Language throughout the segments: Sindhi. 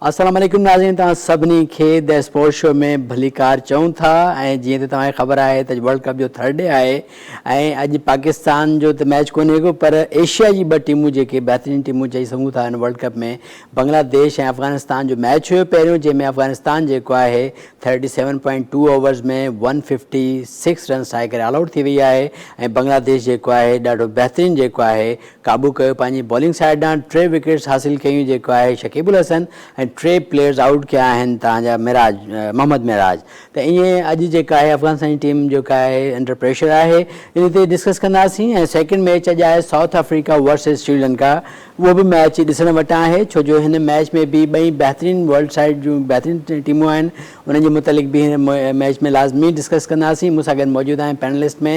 السلام عليڪم ناظرين توهان سڀني کي the sport show ۾ ڀليڪار چئون ٿا ۽ جيئن ته توهان کي خبر آهي ته ورلڊ ڪپ جو ٿرڊ ڊي آهي ۽ اڄ پاڪستان جو ته ميچ ڪونهي ڪو پر ايشيا جي ٻه ٽيمون جيڪي بهترين ٽيمون چئي سگهون ٿا هن ورلڊ ڪپ ۾ بنگلاديش ۽ افغانستان جو ميچ هيو پهريون جنهن ۾ افغانستان جيڪو آهي thirty seven point two overs ۾ one fifty six runs ٺاهي ڪري آل آئوٽ ٿي وئي آهي ۽ بنگلاديش جيڪو آهي ڏاڍو بهترين جيڪو آهي قابو ڪيو پنهنجي بالنگ سائيڊ ڏانهن ٽي وڪيٽس حاصل ڪيون جيڪو آهي شڪيب الحسن ۽ ٽي پليئرز آئوٽ ڪيا آهن تان جا معراج محمد معراج ته ائين اڄ جيڪا آهي افغانستان جي ٽيم جيڪا آهي انڊر پريشر آهي ان تي ڊسڪس ڪنداسين ۽ سيڪنڊ ميچ اڄ آهي سائوٿ آفريڪا ورسز سريلنڪا اهو به ميچ ڏسڻ وٽان آهي ڇو جو هن ميچ ۾ به ٻئي بهترين ورلڊ سائيڊ جون بهترين ٽيمون آهن انهن جي متعلق به هن ميچ ۾ لازمي ڊسڪس ڪنداسين. مون سان گڏ موجود آهن پينلسٽ ۾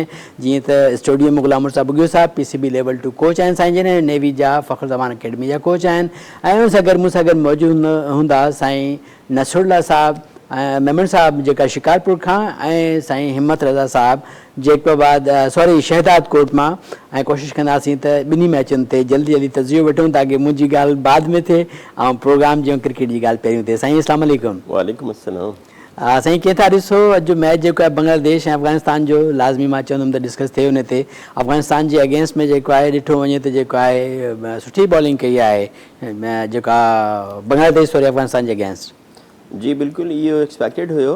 جيئن ته اسٽوڊيو ۾ غلام مرتضيٰ ٻگهيو صاحب P C B level two coach آهن سائين جن ۽ نيوي جا فخر زمان اڪيڊمي جا ڪوچ آهن ۽ ان سان گڏ مون سان گڏ موجود هوندا سائين نصرالله صاحب ميمڻ صاحب جيڪا شڪارپور کان ۽ سائين همت رضا صاحب جيڪب آباد سوري شهداد ڪوٽ مان ۽ ڪوشش ڪنداسين ته ٻنهي ميچن تي جلدي جلدي تجزيو وٺون تاڪه منهنجي ڳالهه بعد ۾ ٿئي ۽ پروگرام جي ڪرڪيٽ جي ڳالهه پهريون ٿئي سائين اسلام عليڪم. وعليڪم السلام. سائين ڪيئن ٿا ڏسو اڄ جو ميچ جيڪو آهي بنگلاديش ۽ افغانستان جو لازمي مان چوندم ته ڊسڪس ٿئي ان تي افغانستان جي اگينسٽ ۾ جيڪو آهي ڏٺو وڃي ته جيڪو آهي سٺي بالنگ ڪئي آهي جيڪا بنگلاديش سوري افغانستان جي اگينسٽ. جي بلڪل اهو ايڪسپيڪٽيڊ هيو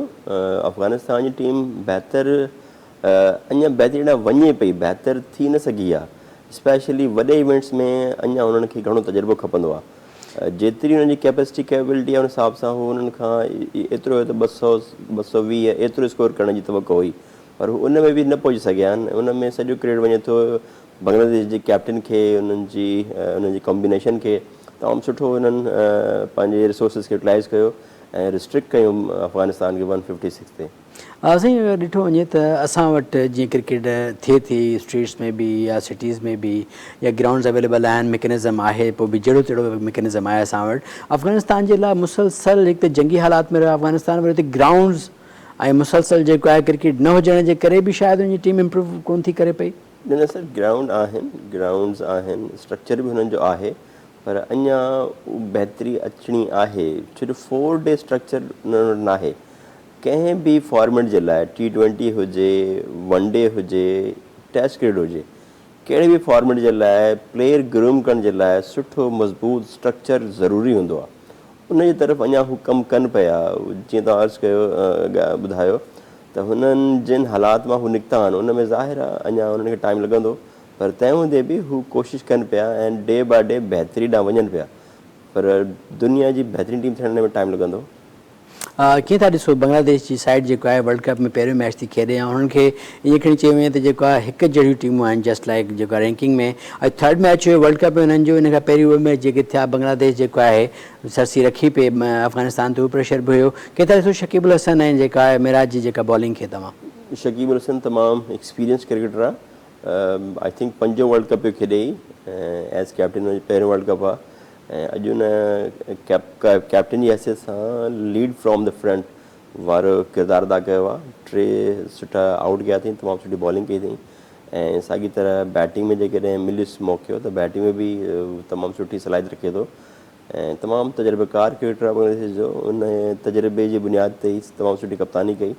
افغانستان جي ٽيم بهتر اڃا بهتري ڏانهن وڃي پئي بهتر ٿي نه سگهي آهي اسپيشلي وڏي ايونٽس ۾ اڃا انهن کي گهڻو تجربو کپندو آهي جيتري انهن جي ڪيپسٽي ڪيپبلٽي آهي ان حساب سان هو انهن کان ايترو هيو ته 200 220 ايترو اسڪور ڪرڻ جي توقع هئي پر هو ان ۾ به نه پهچي سگهيا آهن ان ۾ سڄو ڪريڊٽ وڃي ٿو بنگلاديش جي ڪيپٽن کي انهن جي انهن جي ڪمبينيشن کي تمام سٺو انهن پنهنجي ريسورسز کي يوٽيلائز ڪيو ۽ ريسٽرڪٽ ڪيو افغانستان کي ون ففٽي سڪس تي. سائين اگر ڏٺو وڃي ته اسان وٽ جيئن ڪرڪيٽ ٿئي ٿي اسٽريٽس ۾ به يا سٽيز ۾ به يا گرائونڊز اويليبل آهن ميڪنزم آهي پوء به جهڙو تهڙو ميڪنزم آهي اسان وٽ افغانستان جي لاء مسلسل هڪ ته جنگي حالات ۾ رهيو افغانستان وري اتي گرائونڊز ۽ مسلسل جيڪو آهي ڪرڪيٽ نه هجڻ جي ڪري به شايد ان جي ٽيم امپروو ڪون ٿي ڪري پئي. نه نه سر گرائونڊ آهن گرائونڊز آهن اسٽرڪچر به هنن جو آهي پر اڃا بهتري اچڻي آهي ڇو جو فور ڊي اسٽرڪچر انهن وٽ ناهي ڪنهن به فارميٽ جي لاء ٽي ٽوئنٽي هجي ون ڊي هجي ٽيسٽ ڪرڪيٽ هجي ڪهڙي به فارميٽ جي لاء پليئر گروم ڪرڻ جي لاء سٺو مضبوط اسٽرڪچر ضروري هوندو آهي ان جي طرف اڃا هو ڪم ڪن پيا جيئن توهان عرض ڪيو ٻڌايو ته هنن جن حالات مان هو نڪتا آهن ان ۾ ظاهر آهي اڃا انهن کي ٽائيم لڳندو پر تنهن هوندي به هو ڪوشش ڪن پيا ۽ ڊي باء ڊي بهتري ڏانهن وڃن پيا پر دنيا جي بهترين ٽيم ٿيڻ ۾ ٽائيم لڳندو. ڪيئن ٿا ڏسو بنگلاديش جي سائيڊ جيڪو آهي ورلڊ ڪپ ۾ پهريون ميچ ٿي کيڏي ۽ انهن کي ائين کڻي چيو وڃي ته جيڪو آهي هڪ جهڙيون ٽيمون آهن جسٽ لائيڪ جيڪو آهي رينڪنگ ۾ اڄ ٿرڊ ميچ هيو ورلڊ ڪپ ۾ انهن جو ان کان پهريون ٻه ميچ جيڪي ٿيا بنگلاديش جيڪو آهي سرسي رکي پئي افغانستان تي اهو پريشر به هيو. ڪيئن ٿا ڏسو شڪيب الحسن ۽ جيڪا آهي معراج جي جيڪا بالنگ کي توهان. شڪيب الحسن تمام ايڪسپيرينس ڪرڪيٽر آ I think پنجون ورلڊ ڪپ پيو کيڏي هي ايز ڪيپٽن هن جو پهريون ورلڊ ڪپ آ ۽ اڄ هن ڪيپٽن جي حيثيت سان ليڊ فرام the front وارو ڪردار ادا ڪيو آ ٽي سٺا آئوٽ ڪيا اٿئي تمام سٺي بالنگ ڪئي اٿئي ۽ ساڳي طرح بيٽنگ ۾ جيڪڏهن مليس موقعو ته بيٽنگ ۾ به تمام سٺي صلاحيت رکي ٿو ۽ تمام تجربيڪار ڪرڪيٽر آهي بنگلاديش جو ان تجربي جي بنياد تي ئي تمام سٺي ڪپتاني ڪئي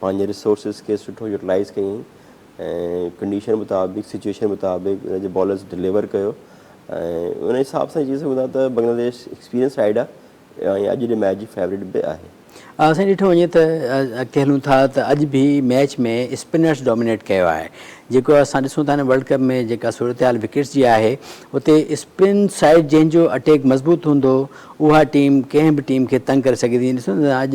پنهنجي ريسورسز کي سٺو يوٽيلائز ڪيائين ۽ ڪنڊيشن مطابق سچويشن مطابق ان جي بالرز ڊليور ڪيو ۽ ان حساب سان چئي سگهون ٿا ته بنگلاديش ايڪسپيرينس سائيڊ آهي ۽ اڄ جي ميچ جي فيورٽ به آهي. سائين ڏٺو وڃي ته اڳتي هلون ٿا ته اڄ به ميچ ۾ اسپنرز ڊومينيٽ ڪيو آهي جيڪو اسان ڏسون ٿا هن ورلڊ ڪپ ۾ جيڪا صورتحال وڪيٽس جي آهي اتي اسپن سائيڊ جنهن جو اٽيڪ مضبوط هوندو اها ٽيم ڪنهن به ٽيم کي تنگ ڪري سگهي ٿي ڏسون ٿا اڄ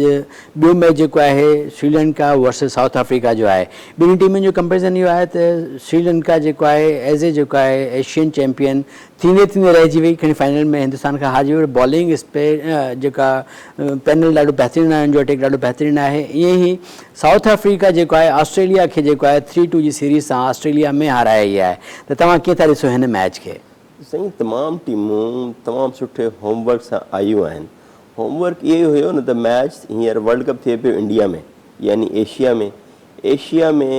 ٻيو ميچ جيڪو آهي سريلنڪا ورسز سائوٿ آفريڪا جو آهي ٻنهي ٽيمن جو ڪمپيرزن اهو آهي ته سريلنڪا جيڪو آهي ايز اي جيڪو آهي ايشين چيمپيئن ٿيندي ٿيندي رهجي وئي کڻي فائنل ۾ هندستان کان هارجي وئي پر بالنگ اسپيڊ جيڪا پينل ڏاڍو بهترين آهي ان جو اٽيڪ ڏاڍو بهترين آهي ائين ئي سائوٿ آفريڪا جيڪو آهي آسٽريليا کي جيڪو آهي ٿري ٽو جي سيريز سان آسٽريليا ۾ هارائي آئي آهي ته توهان ڪيئن ٿا ڏسو هن ميچ کي. سائين تمام ٽيمون تمام سٺي هوم ورڪ سان آيون آهن هوم ورڪ اهو ئي هيو نه ته ميچ هينئر ورلڊ ڪپ ٿئي پيو انڊيا ۾ يعني ايشيا ۾ ايشيا ۾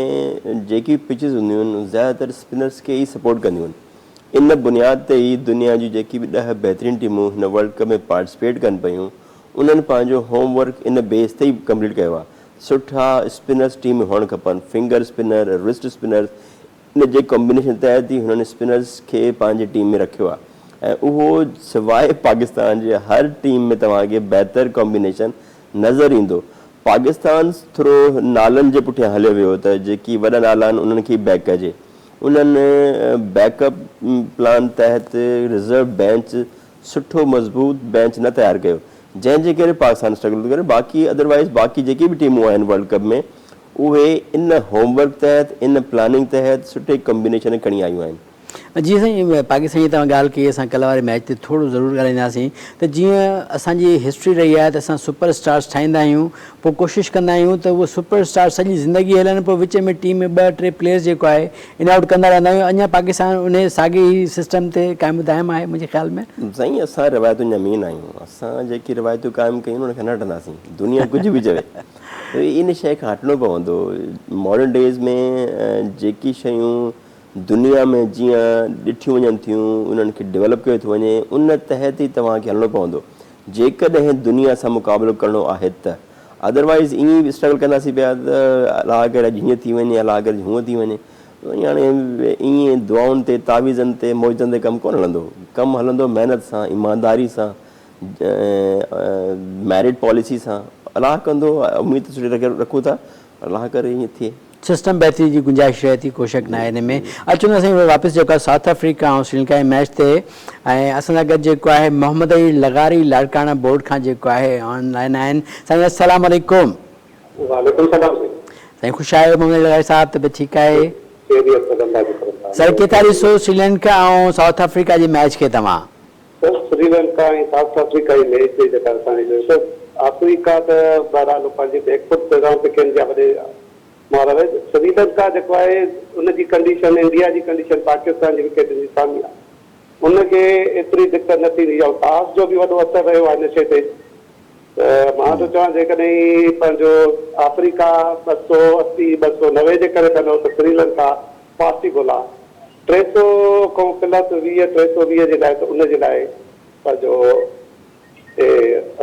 جيڪي به پچز هونديون آهن زياده تر اسپنرز کي ئي سپورٽ ڪنديون آهن ان بنياد تي ئي دنيا جون جيڪي به ڏهه بهترين ٽيمون هن ورلڊ ڪپ ۾ پارٽيسپيٽ ڪن پيون انهن پنهنجو هوم ورڪ ان بيس تي ئي ڪمپليٽ ڪيو آهي. سٺا اسپنرز ٽيم ۾ هئڻ کپن، فنگر اسپنر، رسٽ اسپنرز ان جي ڪمبينيشن تحت ئي هنن اسپنرز کي پنهنجي ٽيم ۾ رکيو آهي ۽ اهو سواء پاڪستان جي هر ٽيم ۾ توهان کي بهتر ڪمبينيشن نظر ايندو. پاڪستان ٿورو نالن جي پٺيان هليو ويو ته جيڪي وڏا نالا آهن انهن کي ئي بيڪ ڪجي. انهن بيڪ اپ پلان تحت رزرو بينچ سٺو مضبوط بينچ نه تيار ڪيو جنهن جي ڪري پاڪستان اسٽرگل ٿو ڪري باقي ادروائز باقي جيڪي به ٽيمون آهن ورلڊ ڪپ ۾ اهي ان هوم ورڪ تحت ان پلاننگ تحت سٺي ڪمبينيشن کڻي آيون آهن. جي سائين پاڪستان جي توهان ڳالهه ڪئي اسان ڪلهه واري ميچ تي ٿورو ضرور ڳالهائينداسين ته جيئن اسان جي هسٽري رهي آهي ته اسان سپر اسٽارز ٺاهيندا آهيون پوء ڪوشش ڪندا آهيون ته اهي سپر اسٽار سڄي زندگي هلن پوء وچ ۾ ٽيم ۾ ٻه ٽي پليئرز جيڪو آهي ان آئوٽ ڪندا رهندا آهيون اڃا پاڪستان انهي ساڳي ئي سسٽم تي قائم و دائم آهي منهنجي خيال ۾. سائين اسان روايتن جا امين آهيون اسان جيڪي روايتون قائم ڪيون ان کان نه هٽنداسين دنيا ڪجهه به چوي ان شيء کان هٽڻو پوندو ماڊرن ڊيز ۾ جيڪي شيون دنيا ۾ جيئن ڏٺيون وڃن ٿيون انهن کي ڊيولپ ڪيو ٿو وڃي ان تحت ئي توهان کي هلڻو پوندو جيڪڏهن دنيا سان مقابلو ڪرڻو آهي ته ادروائيز ائين ئي اسٽرگل ڪنداسين پيا ته الله ڪري اڄ هيئن ٿي وڃي الله ڪري هونئن ٿي وڃي هاڻي ائين دعائن تي تعويذن تي معجزن تي ڪم ڪونه هلندو ڪم هلندو محنت سان ايمانداري سان ميرٽ پاليسي سان الله ڪندو اميد سٺي رکون ٿا الله ڪري ائين ٿئي. سسٽم بهتري جي گنجائش رهي ٿي ڪو شڪ ناهي ان ۾. اچو نه سائين واپس جيڪو آهي سائوٿ آفريڪا ۽ سريلنڪا جي ميچ تي ۽ اسان سان گڏ جيڪو آهي محمد علي لغاري لاڙڪاڻا بورڊ کان جيڪو آهي آن لائن آهن سائين السلام عليڪم. وعليڪم السلام سائين. سائين خوش آهيو محمد علي لغاري صاحب طبيعت ٺيڪ آهي. خيريت الله جو کرم آهي. سر ڪي ٿا ڏسو سريلنڪا ۽ سائوٿ آفريڪا جي ميچ کي توهان. سر سريلنڪا ۽ سائوٿ آفريڪا جي ميچ جي جيڪا اسان ڏٺو سر آفريڪا ته بهرحال پنهنجي بيڪ فوٽ تي رهڻ ته ڪين جا وڏي مار آهي سريلنڪا جيڪو آهي ان جي ڪنڊيشن انڊيا جي ڪنڊيشن پاڪستان جي وڪيٽن جي سامهون آهي ان کي ايتري دقت نه ٿيندي ۽ ٽاس جو به وڏو اثر رهيو آهي ان شي تي ته مان ٿو چوان جيڪڏهن پنهنجو آفريڪا 280 290 جي ڪري ڪندو ته سريلنڪا پاسيبل آهي 300 کان پلس 20 320 جي لاء ته ان جي لاء پنهنجو هي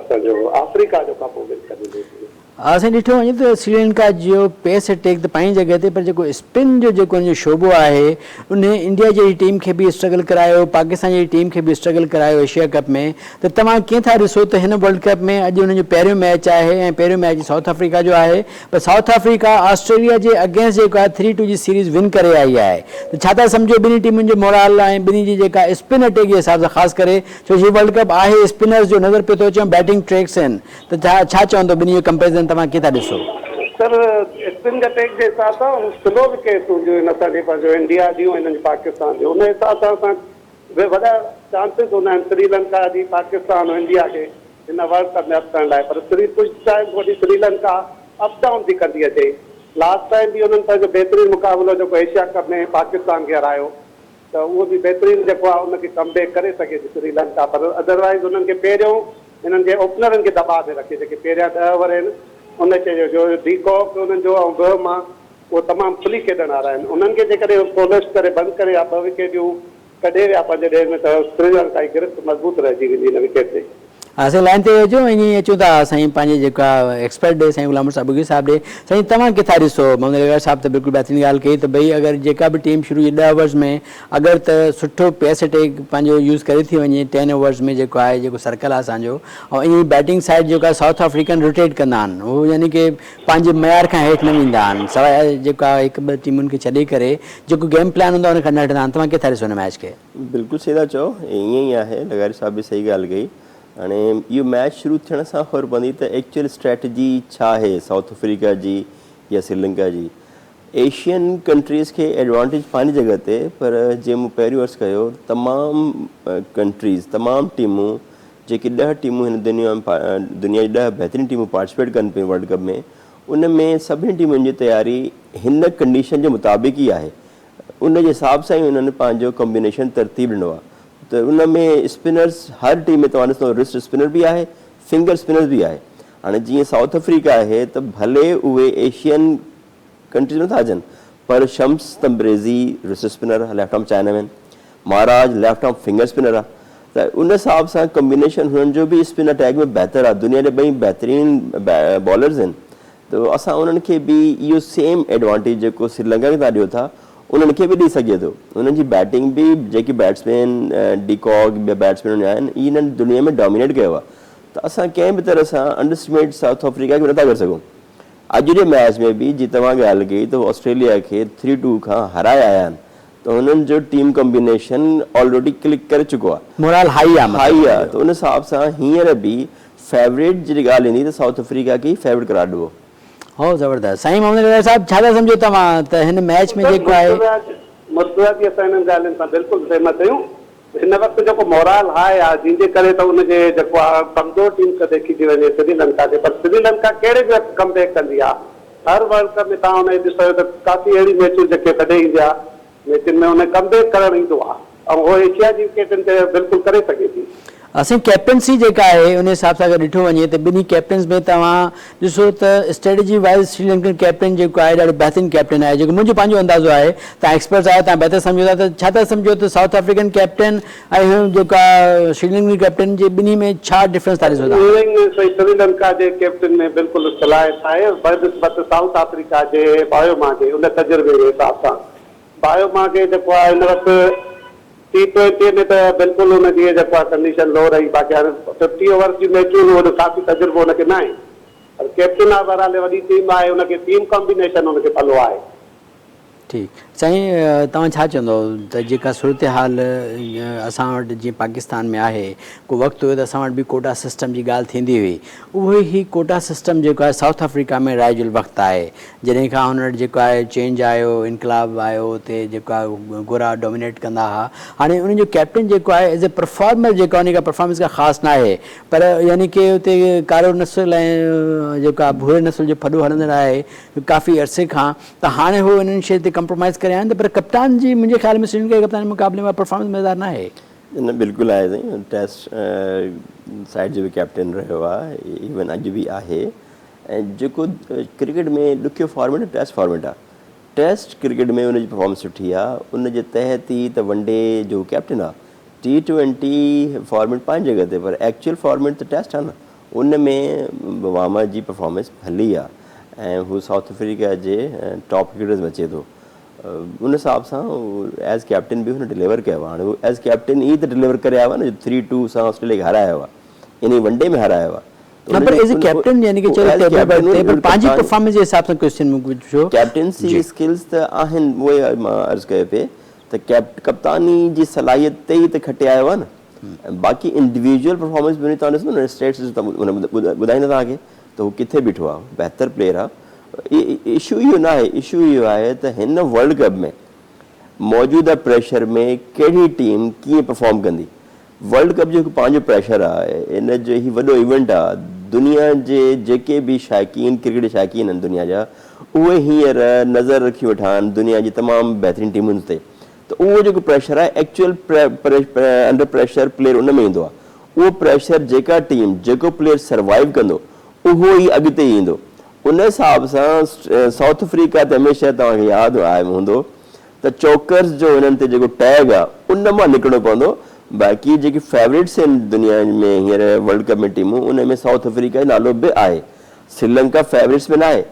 اسان جو آفريڪا جو ڪپ ون ڪري ڏيندو. سائين ڏٺو وڃي ته سريلنڪا جو پيس اٽيڪ ته پنهنجي جڳهه تي پر جيڪو اسپن جو جيڪو ان جو شعبو آهي انهي انڊيا جهڙي ٽيم کي به اسٽرگل ڪرايو پاڪستان جهڙي ٽيم کي به اسٽرگل ڪرايو ايشيا ڪپ ۾ ته توهان ڪيئن ٿا ڏسو ته هن ورلڊ ڪپ ۾ اڄ انهن جو پهريون ميچ آهي ۽ پهريون ميچ سائوٿ آفريڪا جو آهي پر سائوٿ آفريڪا آسٽريليا جي اگينسٽ جيڪو آهي ٿري ٽو جي سيريز ون ڪري آئي آهي ته ڇا ٿا سمجهو ٻنهي ٽيمن جو مورال ۽ ٻنهي جي جيڪا اسپن اٽيڪ جي حساب سان خاص ڪري ڇو هي ورلڊ ڪپ آهي اسپنرز جو نظر پيو ٿو اچي ۽ بيٽنگ ٽريڪس آهن ته ڇا ڇا چوندو ٻنهي جو ڪمپيريزن توهان ڪيئن ٿا ڏسو؟ سر اسپن اٽيڪ جي حساب سان سلو وڪيٽس هونديون آهن اسان جي پنهنجو انڊيا جون ۽ هنن جي پاڪستان جون ان حساب سان اسان به وڏا چانسز هوندا آهن سريلنڪا جي پاڪستان ۽ انڊيا کي هن ورلڊ ڪپ ۾ اپ ڪرڻ لاء پر سري ڪجهه ٽائيم کان وٺي سريلنڪا اپ ڊائون ٿي ڪندي اچي لاسٽ ٽائيم به انهن پنهنجو بهترين مقابلو جيڪو ايشيا ڪپ ۾ پاڪستان کي هرايو ته اهو به بهترين جيڪو آهي ان کي ڪم بيڪ ڪري سگهي ٿي سريلنڪا پر ادروائيز انهن کي پهريون انهن کي اوپنرن کي دٻاء ۾ رکي جيڪي پهريان 10 اوور آهن ان شيء جو جو ڊي ڪاڪ انهن جو ۽ بهما اهو تمام کلي کيڏڻ وارا آهن انهن کي جيڪڏهن ڪولپس ڪري بند ڪري يا ٻه وڪيٽيون ڪڍي ويا پنهنجي ڏيهه ۾ ته سريلنڪا جي گرفت مضبوط رهجي ويندي هن وڪيٽ تي. سائين لائين تي اچو ۽ ائين اچون ٿا سائين پنهنجي جيڪا ايڪسپرٽ ڏي سائين غلام مرتضيٰ ٻگهيو صاحب ڏي سائين توهان ڪٿا ڏسو محمد علي لغاري صاحب ته بلڪل بهترين ڳالهه ڪئي ته ڀئي اگر جيڪا به ٽيم شروع جي 10 اوورز ۾ اگر ته سٺو پيس اٽيڪ پنهنجو يوز ڪري ٿي وڃي ٽين اوورز ۾ جيڪو آهي جيڪو سرڪل آهي اسان جو ۽ ائين ئي بيٽنگ سائيڊ جيڪو آهي سائوٿ آفريڪن روٽيٽ ڪندا آهن هو يعني ڪي پنهنجي معيار کان هيٺ نه ويندا آهن سواء جيڪو آهي هڪ ٻه ٽيمن کي ڇڏي ڪري جيڪو گيم پلان هوندو آهي ان کان نه هٽندا آهن توهان ڪيئن ٿا ڏسو ان ميچ کي؟ بلڪل صحيح ٿا چئو ائين ئي آهي لغاري صاحب به صحيح ڳالهه ڪئي هاڻي اهو ميچ شروع ٿيڻ سان خبر پوندي ته ايڪچوئل اسٽريٽجي ڇا آهي سائوٿ آفريڪا جي يا سريلنڪا جي ايشين ڪنٽريز کي ايڊوانٽيج پنهنجي جڳهه تي پر جيئن مون پهريون عرض ڪيو تمام ڪنٽريز تمام ٽيمون جيڪي 10 ٽيمون هن دنيا ۾ دنيا جي 10 بهترين ٽيمون پارٽيسپيٽ ڪن پيون ورلڊ ڪپ ۾ ان ۾ سڀني ٽيمن جي تياري هن ڪنڊيشن جي مطابق ئي آهي ان جي حساب سان ئي انهن پنهنجو ڪمبينيشن ترتيب ڏنو آهي ته ان ۾ اسپنرز هر ٽيم ۾ توهان ڏسندو رسٽ اسپنر به آهي فنگر اسپنرز به آهي هاڻي جيئن سائوٿ آفريڪا آهي ته ڀلي اهي ايشين ڪنٽريز ۾ نٿا اچن پر شمس تمبريزي رسٽ اسپنر آهي left arm chinaman Maharaj left arm finger spinner آهي. ته ان حساب سان ڪمبينيشن هنن جو به اسپن اٽيڪ ۾ بهتر آهي دنيا جا ٻئي بهترين بالرز آهن ته اسان انهن کي به اهو سيم ايڊوانٽيج جيڪو سريلنڪا کي تان ڏيو ٿا انهن کي به ڏئي سگهجي ٿو انهن جي بيٽنگ به جيڪي بيٽسمين ڊي ڪاڪ ٻيا بيٽسمين آهن انهن دنيا ۾ ڊومينيٽ ڪيو آهي ته اسان ڪنهن به طرح سان انڊر اسٽيميٽ سائوٿ آفريڪا کي نٿا ڪري سگهون. اڄ جي ميچ ۾ به جي توهان ڳالهه ڪئي ته هو آسٽريليا کي ٿري ٽو کان هارائي آيا آهن ته هنن جو ٽيم ڪمبينيشن آلريڊي ڪلڪ ڪري چڪو آهي. مورال هائي آهي مطلب هائي آهي ته ان حساب سان هينئر به فيوريٽ جي ڳالهه ايندي ته سائوٿ آفريڪا کي ئي فيوريٽ قرار ڏبو. هو زبردست سائين محمد علي صاحب ڇا ٿا سمجهو توهان ته هن ميچ ۾ جيڪو آهي. مرتضيٰ جي اسان انهن ڳالهين سان بلڪل سهمت آهيون. هن وقت جيڪو مورال هاء آ جنهن جي ڪري ته ان جي جيڪو آ ڪمزور ٽيم ڪڏهن کيڏي وڃي سري لنڪا کي پر سري لنڪا ڪهڙي به وقت ڪم بيڪ ڪندي آ هر ورلڊ ڪپ ۾ توهان ان کي ڏسو ته ڪافي اهڙي ميچون جيڪي ڪڍي ايندي آ ميچن ۾ ان ڪم بيڪ ڪرڻ ايندو آ ۽ هو ايشيا جي وڪيٽن تي بلڪل ڪري سگهي ٿي. اسين ڪيپٽنسي جيڪا آهي ان حساب سان اگر ڏٺو وڃي ته ٻنهي ڪيپٽنز ۾ توهان ڏسو ته اسٽريٽجي وائيز سريلنڪن ڪيپٽن جيڪو آهي ڏاڍو بهترين ڪيپٽن آهي جيڪو منهنجو پنهنجو اندازو آهي توهان ايڪسپرٽس آهيو توهان بهتر سمجهو ٿا ته ڇا ٿا سمجهو ته سائوٿ آفريڪن ڪيپٽن ۽ هن جيڪا سريلنڪن ڪيپٽن جي ٻنهي ۾ ڇا ڊفرنس ٿا ڏسو توهان؟ انهن ۾ سريلنڪا جي ڪيپٽن ۾ بلڪل صلاحيت آهي بنسبت سائوٿ آفريڪا جي بايوما جي ان تجربي جي حساب سان بايوما کي جيڪو آهي هن وقت ٽي ٽوئنٽي ۾ ته بلڪل ان جي جيڪو آهي ڪنڊيشن لو رهي باقي هاڻي ففٽي اوورز جون ميچون آهن اهو ڪافي تجربو ان کي ناهي پر ڪيپٽن آهي بهرحال وڏي ٽيم آهي ان کي ٽيم ڪمبينيشن ان کي پلو آهي. ٺيڪ سائين توهان ڇا چوندو ته جيڪا صورتحال اسان وٽ جيئن پاڪستان ۾ آهي ڪو وقت هيو ته اسان وٽ به ڪوٽا سسٽم جي ڳالهه ٿيندي هئي اهو ئي ڪوٽا سسٽم جيڪو آهي سائوٿ آفريڪا ۾ رائج الوقت آهي جڏهن کان هن وٽ جيڪو آهي چينج آيو انقلاب آيو اتي جيڪو آهي گورا ڊومينيٽ ڪندا ها هاڻي انهن جو ڪيپٽن جيڪو آهي ايز اي پرفارمر جيڪو آهي ان کي پرفارمنس ڪا خاص ناهي پر يعني ڪي اتي ڪارو نسل ۽ جيڪو آهي ڀوري نسل جو ڦڏو هلندڙ آهي ڪافي عرصي کان ته هاڻي هو انهن شين تي ڪمپرومائز ڪري آيا آهن ته پر ڪپتان جي منهنجي خيال ۾ سريلنڪا جي ڪپتان جي مقابلي ۾ پرفارمنس مزيدار ناهي. نه بلڪل آهي سائين ٽيسٽ سائيڊ جو به ڪيپٽن رهيو آهي ايون اڄ به آهي ۽ جيڪو ڪرڪيٽ ۾ ڏکيو فارميٽ ٽيسٽ فارميٽ آهي ٽيسٽ ڪرڪيٽ ۾ ان جي پرفارمنس سٺي آهي ان جي تحت ئي ته ون ڊي جو ڪيپٽن آهي ٽي ٽوئنٽي فارميٽ پنهنجي جڳهه تي پر ايڪچوئل فارميٽ ته ٽيسٽ آهي نه ان ۾ واما جي پرفارمنس ڀلي آهي ۽ هو سائوٿ آفريڪا جي ٽاپ ڪرڪيٽرز ۾ اچي ٿو ان حساب سان ايز ڪيپٽن به هن ڊليور ڪيو آهي هاڻي هو ايز ڪيپٽن ئي ته ڊليور ڪري آيو آهي نه جو ٿري ٽو سان آسٽريليا کي هارايو آهي يعني ون ڊي ۾ هارايو آهي نه پر ايز اي ڪيپٽن يعني ڪي چلو ٽيبل پر تي پر پنهنجي پرفارمنس جي حساب سان ڪويسچن مون پڇيو. ڪيپٽنسي اسڪلز ته آهن اهي مان عرض ڪيو پئي ته ڪپتاني جي صلاحيت تي ئي ته کٽي آيو آهي نه باقي انڊيويجوئل پرفارمنس به توهان ڏسندو نه اسٽيٽس ٻڌائيندا توهان کي ته هو ڪٿي بيٺو آهي بهتر پليئر آهي اشو اهو نه آهي اشو اهو آهي ته هن ورلڊ ڪپ ۾ موجوده پريشر ۾ ڪهڙي ٽيم ڪيئن پرفارم ڪندي ورلڊ ڪپ جو هڪ پنهنجو پريشر آ ان جو هي وڏو ايونٽ آ دنيا جي جيڪي به شائقين ڪرڪيٽ جا شائقين آهن دنيا جا اهي هينئر نظر رکي ويٺا آهن دنيا جي تمام بهترين ٽيمن تي ته اهو جيڪو پريشر آهي ايڪچوئل انڊر پريشر پليئر ان ۾ ايندو آ اهو پريشر جيڪا ٽيم جيڪو پليئر سروائيو ڪندو اهو ئي اڳتي ايندو ان حساب سان سائوٿ آفريڪا تي هميشه توهان کي ياد هوندو ته چوڪرز جو هنن تي جيڪو ٽيگ آ ان مان نڪرڻو پوندو باقي جيڪي فيورٽس آهن دنيا ۾ هينئر ورلڊ ڪپ ۾ ٽيمون ان ۾ سائوٿ آفريڪا جو نالو به آهي سريلنڪا فيورٽس ۾ ناهي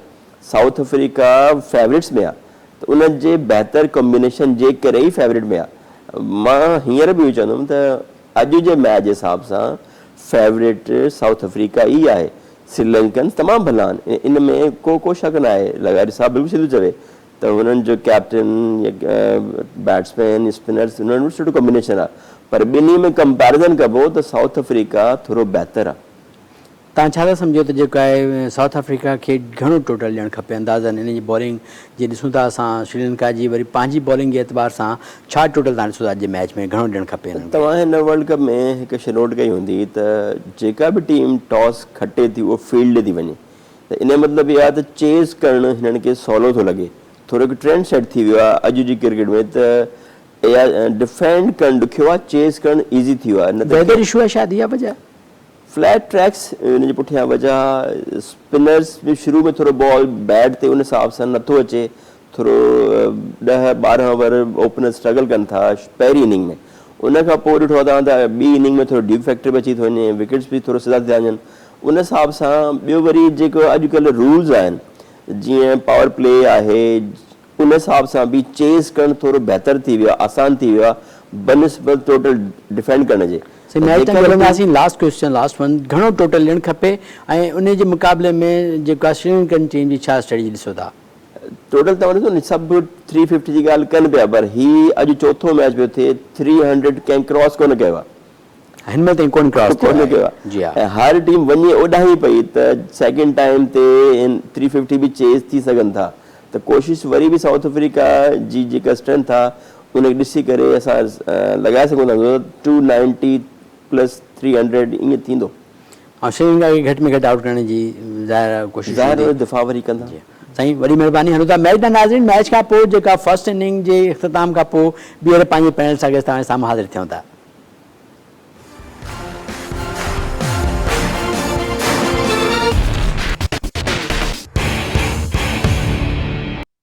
سائوٿ آفريڪا فيورٽس ۾ آ ته ان جي بهتر ڪمبينيشن جي ڪري ئي فيورٽ ۾ آ مان هينئر به اهو چوندم ته اڄ جي ميچ جي حساب سان فيورٽ سائوٿ آفريڪا ئي آهي سريلنڪنز تمام ڀلا آهن ان ۾ ڪو ڪو شڪ ناهي لغاري صاحب بلڪل سڌو چوي ته هنن جو ڪيپٽن يا بيٽسمين اسپنرز هنن وٽ سٺو ڪمبينيشن آهي پر ٻنهي ۾ ڪمپيريزن ڪبو ته سائوٿ آفريڪا ٿورو بهتر آهي. توهان ڇا ٿا سمجهو ته جيڪو آهي سائوٿ آفريڪا کي گهڻو ٽوٽل ڏيڻ کپي اندازن انهن جي بالنگ جي ڏسون ٿا اسان سريلنڪا جي وري پنهنجي بالنگ جي اعتبار سان ڇا ٽوٽل توهان ڏسو ٿا اڄ جي ميچ ۾ گهڻو ڏيڻ کپي انهن کي. توهان هن ورلڊ ڪپ ۾ هڪ شيء نوٽ ڪئي هوندي ته جيڪا به ٽيم ٽاس کٽي ٿي اهو فيلڊ ڏي ٿي وڃي ته ان جو مطلب اهو آهي ته چيز ڪرڻ هنن کي سولو ٿو لڳي. ٿورو هڪ ٽرينڊ سيٽ ٿي ويو آهي اڄ جي ڪرڪيٽ ۾ ته اها ڊفينڊ ڪرڻ ڏکيو آهي چيز ڪرڻ ايزي ٿي ويو آهي نه ته ويدر اشو آهي شايد اها وجه آهي. فليٽ ٽريڪس ان جي پٺيان وجه آهي اسپنرز به شروع ۾ ٿورو بال بيٽ تي ان حساب سان نٿو اچي ٿورو ڏهه 12 اوور اوپنر اسٽرگل ڪن ٿا پهرين اننگ ۾ ان کان پوء ڏٺو آهي توهان ته ٻي اننگ ۾ ٿورو ڊيو فيڪٽر به اچي ٿو وڃي وڪيٽس به ٿورو سڌا ٿي ٿا وڃن ان حساب سان ٻيو وري جيڪو اڄڪلهه رولز آهن جيئن پاور پلي آهي ان حساب سان به چيز ڪرڻ ٿورو بهتر ٿي ويو آهي آسان ٿي ويو آهي بنسبت ٽوٽل ڊفينڊ ڪرڻ جي. سائين ميچ تائين ملنداسين لاسٽ ڪويسچن لاسٽ ون گهڻو ٽوٽل ڏيڻ کپي ۽ ان جي مقابلي ۾ جيڪا سريلنڪن ٽيم جي ڇا اسٽريٽجي ڏسو ٿا. ٽوٽل توهان ڏسو نه سڀ ٿري ففٽي جي ڳالهه ڪن پيا پر هي اڄ چوٿون ميچ پيو ٿئي ٿري هنڊريڊ ڪنهن ڪراس ڪونه ڪيو آهي. هن مهل تائين ڪونه ڪراس ٿيو آهي جي ها. ۽ هر ٽيم وڃي اوڏانهن ئي پئي ته سيڪنڊ ٽائيم تي ٿري ففٽي به چيز ٿي سگهن ٿا ته ڪوشش وري به سائوٿ آفريڪا جي جيڪا اسٽرينٿ آهي ان کي ڏسي ڪري اسان لڳائي سگهون ٿا two ninety plus three hundred ائين ٿيندو. ۽ سريلنڪا کي گهٽ ۾ گهٽ آئوٽ ڪرڻ جي ظاهر آهي ڪوشش هوندي. ظاهر آهي دفاع وري ڪندا. جي سائين وڏي مهرباني هلون ٿا ميچ ڏانهن ناظرين ميچ کان پوء جيڪا فرسٽ اننگ جي اختتام کان پوء ٻيهر پنهنجي پينل سان گڏ توهان جي سامهون حاضر ٿيون ٿا.